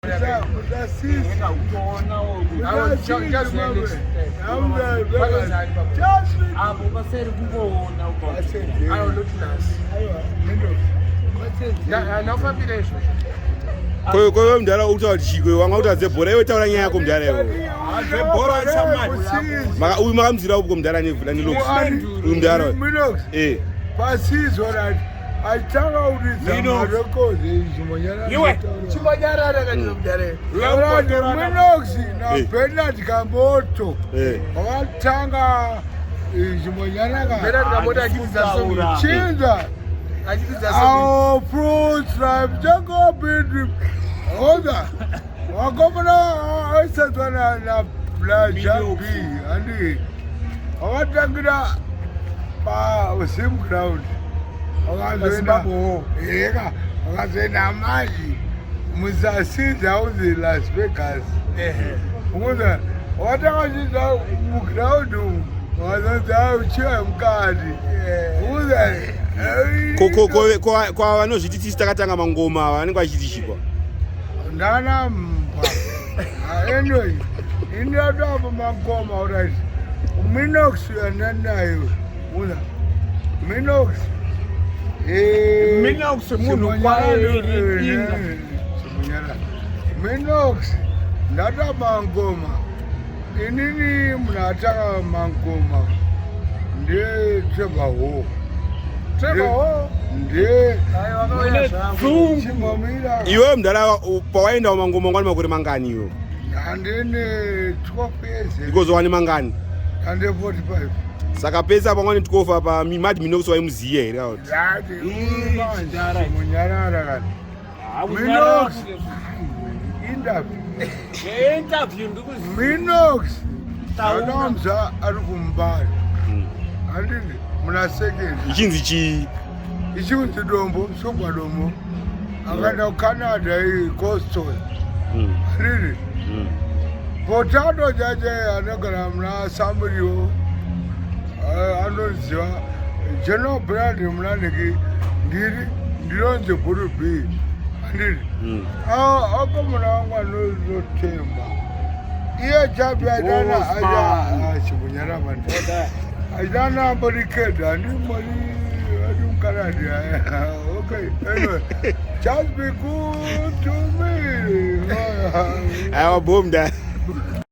Apo paseri kungoona. Koiwe mudhara utaura kuti chii? Wanga utaura dzebhora, iwe taura nyaya yako mudhara iwe. Uyu makamuzira uko mudhara nelox uyu mudhara. Eh. Pasizorati achitanga kuridza marekodzi. Iwe chimbonyarara kachimudare. Minox naBernard Kamboto vakatanga chimbonyarara. Bernard Kamboto achiridza song. Chinza our fruits like Jacob Dream. Oza vakomana aisadzwa naJack B handi vakatangira pasim ground, vakazoenda eka, vakazoenda manje musasizi auzi Las Vegas. Ukuza wakatanga uchidza muground umu, vakazonzi uchiwa mukati ukuza. Kwa vanozviti tisi takatanga mangoma, vanenge vachiti chikwa? Ndana mbwa. Anyway, indatoapa mangoma alright. Minox yananayo una Minox. Minox munhu kwaye. Minox ndatapa ngoma inini. Munhu atanga mangoma ndiye Trevor Hall. Trevor Hall. Ndiye chimomira. Iwe mudhara, pawaenda mangoma wanga une makore mangani iwe? Handine 12 years. Because wane mangani? Hande 45. Saka pese apa wani 12 apa, Mad Minox waimuziya here kuti? Ndati munyarara kani Minox interview. Interview ndikuzi. Minox anomza ari kuMbare, handiti muna second. Ichinzi chii? Ichinzi Dombo, Soba Dombo. Akaenda kuCanada iCoston, handiti? Potato chache anogara muna Samurio anoziva General Brand munaniki. Ndiri ndinonzi Buru B, handiti? Akomana wangu anozotemba iye chapi aitana chimunyarama aitana amborikeda handimori adi muCanada. Okay, anyway, just be good to me. Aiwa, bo mudhara.